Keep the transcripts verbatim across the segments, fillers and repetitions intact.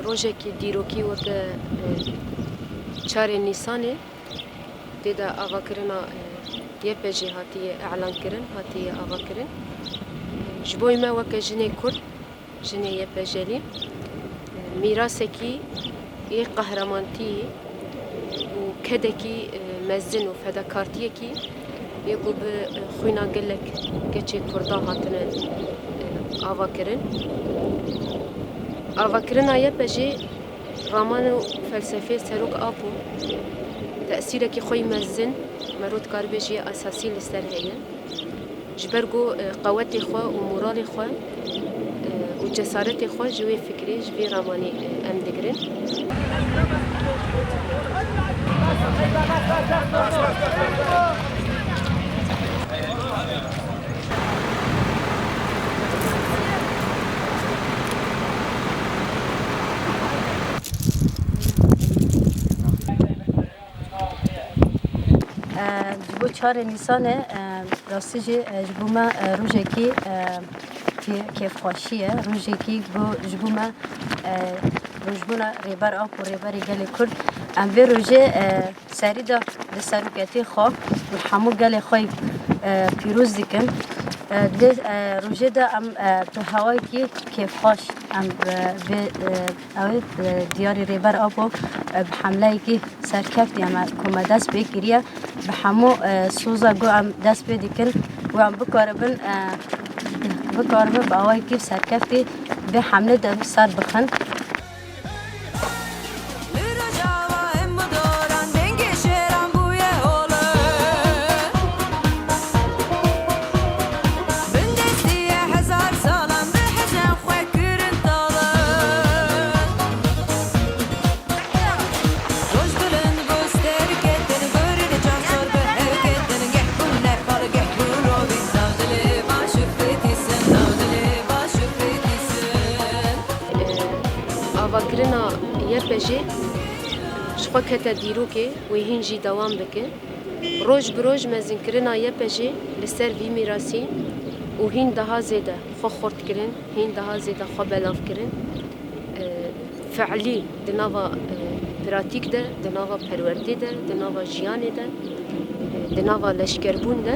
Rojekî dîrokî weke, e, çarê Nîsanê, tê de avakirina, e, Y P G hatiye elankirin, hatiye avakirin. E, ji bo me weke jinê Kurd, jinê Y P G'lî, e, mîrasekî yê qehremanîtî û kedekî, e, mezin û fedakartiyekî yê ku bi, e, xwîna gelek keçê Kurdan hatine, e, avakirin. Avakirina Y P G raman û felsefeyê Serok Apo tesîrekî xwe yî mezin, merû dikaribe jî yê esasî li ser heye. Ji ber ku, e, qewetê xwe û moralê xwe, e, û cesaretê xwe ji wê fikrê, ji vê ramanê, e, em digirin. E, ji bo çarê Nîsanê, e, rastî jî, e, ji bo me, e, rojekî, e, kê-, kêfxweşî ye. Rojekî bo, ji bo me, e, rojbûna Rêber Apo, Rêberê Gelê Kurd. Em vê rojê, e, serî de li seroketiyê xwe û hemû gelê xwe, e, pîroz dikin. E, di, e, rojê de em, e, bi hewayekî kêfxweş em, e, vê, e, ew ê, e, diyarî Rêber Apo, e, bi hemleyekî serkeftî em, e, ku me dest pê kiriye, bi hemû, e, soza ku em dest pê dikin û em bikaribin, e, bikaribin bi awayekî serkeftî vê hemlê de ser bixin. Li Rojava em bi doran dengê şêran bûye hole. Bindestî ye hezar salan bi hezên xwe kirin tale. Roj bilind bû ster ketin, gorin çav sor bi hev ketin. Geh bû Nepal, geh bû Rovî, nav dilê baş û fetîsin, nav dilê baş û fetîsin. Avakirina Y P G ji xwe kete dîrokê wê hîn jî dewam bike. Roj bi roj mezinkirina Y P G li ser vî mîrasî û hîn daha zêde xwe xurt kirin, hîn daha zêde xwe belav kirin, e, fe'lî di nava, e, pratîk de, di nava perwerdê de, di nava jiyanê de, e, di nava leşkerbûn de,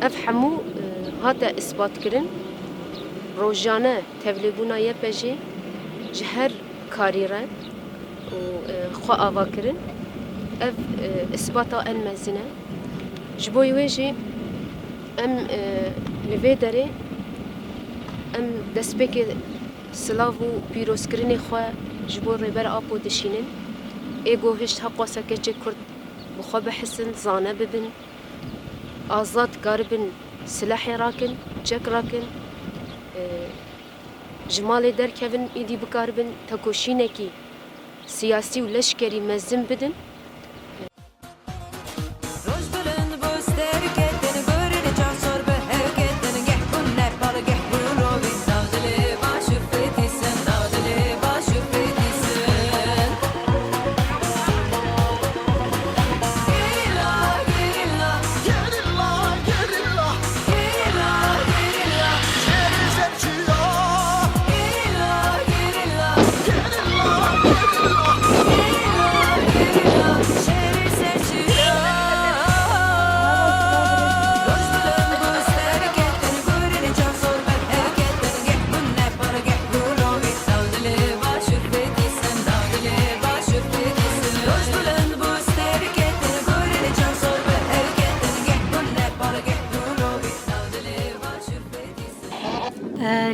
ev hemû, e, hate isbatkirin. Rojane tevlêbûna Y P G ji her karî re û, e, xwe ava kirin. Ev, e, îsbata en mezin e. Ji bo wê jî em, e, li vê derê em destpêkê silav û pîrozkirinê xwe ji bo Rêber Apo dişînin. Ê ku hişt heqwasa keçê Kurd bi xwe bihisin, zane bibin, azad karibin silahê rakin, çek rakin, e, ji malê derkevin, îdî bikaribin tekoşînekî siyasî û leşkerî mezin bidin. Roj bilind bû, ster ketin, gorin çav sor bi hev ketin. Geh bû Nepal, geh bû Rovî, nav dilê baş û fetîsin, nav dilê baş û fetîsin. Gerilla, gerilla, gerilla, gerilla.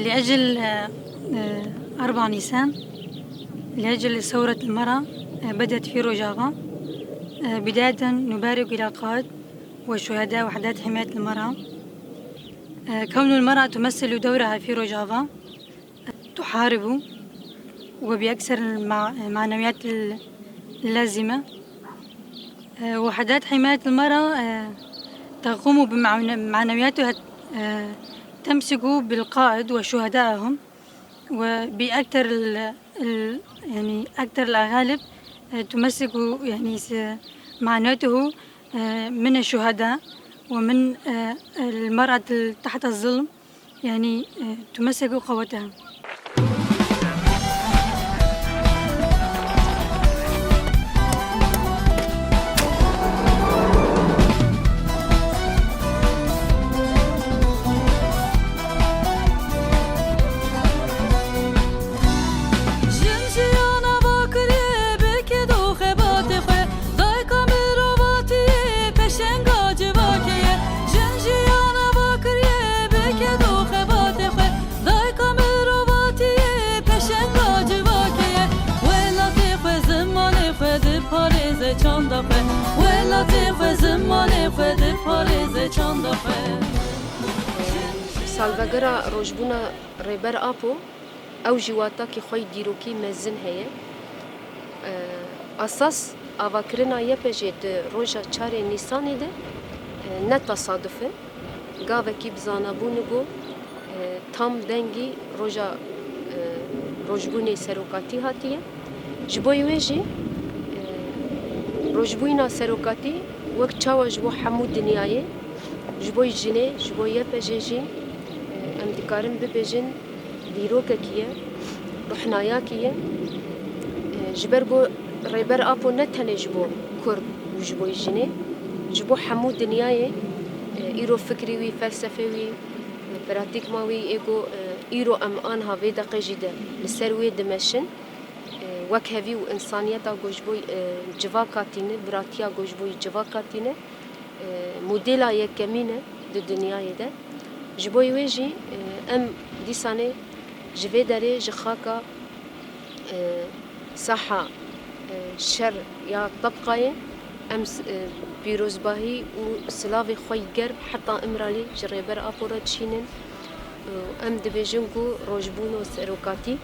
لأجل، آه، آه، أربعة نيسان، لأجل ثورة المرأة، آه، بدأت في روجافا. آه، بداية نبارك إلى القائد وشهداء وحدات حماية المرأة. آه، كون المرأة تمثل دورها في روجافا، تحارب وبأكثر المع-، المعنويات ال-، اللازمة. آه، وحدات حماية المرأة، آه، تقوم بمعن-، بمعنوياتها، آه، تمسك بالقائد وشهدائهم، وبأكثر ال-، ال-، يعني، أكثر الأغالب، آه، تمسك، يعني، س-، معنوياته، آه، من الشهداء ومن، آه، المرأة ال-، تحت الظلم. يعني، آه، تمسك بقوتها. Welatê xwe, zimanê xwe diparêze çanda xwe. Salvegera rojbûna Rêber Apo, ew jî watakî xwe yî dîrokî mezin heye. Esas avakirina Y P J di roja çarê Nîsanê de, e, ne tesaduf e. Gavekî bi zanabûn û got, e, tam dengî roja, e, rojbûnê serokatî hatiye. Ji bo wê jî, e, rojbûna serokatî wek çawa ji bo hemû dinyayê, ji bo jinê, ji bo Y P J jî, e, em dikarin bibêjin, dîrokekî ye, ruhnayakî ye. E, ji ber ku Rêber Apo ne tenê ji bo Kurd û ji bo jinê, ji bo hemû dinyayê, e, îro fikrî wî, felsefê wî, e, pratîkma wî ê ku, e, îro em anha vê deqê jî de li ser wê dimeşin, e, wekhevî û însaniyeta ku ji bo, e, civaka tîne, biratiya ku ji bo civaka tîne, e, modela yekemîn e di dinyayê de. Ji bo wê jî, e, em dîsanê ji vê derê ji xaka, e, saha, e, şer ya Tebqayê em s-, e, pîrozbahî û silavê xwe yî germ heta Îmralî ji Rêber Apo re dişînin. E, em dibêjin ku rojbûna serokatî,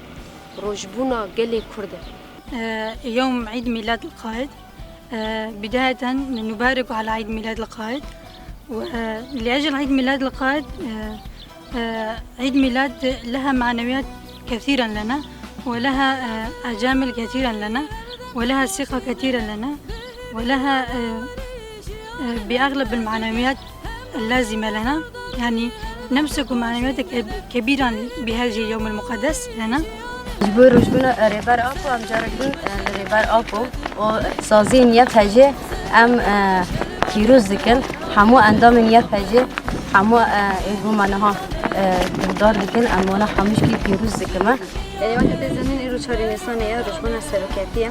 rojbûna gelê Kurd e. آه، يوم عيد ميلاد القائد. آه، بداية نبارك على عيد ميلاد القائد. ولأجل عيد ميلاد القائد، آه، آه، عيد ميلاد لها معنويات كثيرا لنا، ولها، آه، أجامل كثيرا لنا، ولها ثقة كثيرا لنا، ولها، آه، آه، بأغلب المعنويات اللازمة لنا، يعني نمسك معنويات كب-، كبيرا بهذه اليوم المقدس لنا. Ji bo rojbûna Rêber Apo, em carek din, e, li Rêber Apo û saziyên Y P J em, e, pîroz dikin. Hemû endamên Y P J, hemû, e, ê ku me niha, e, guhdar dikin, em wana hemû jî pîroz dikin me. Yanî weke tê zanîn, îro çarê Nîsanê ye, rojbûna seroketî ye.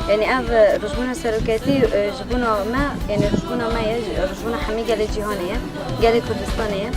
Yanî ev, e, rojbûna seroketî, e, ji bona me, yanî rojbûna me ye, ji, rojbûna hemî gelê cîhanê ye, gelê Kurdistanê ye.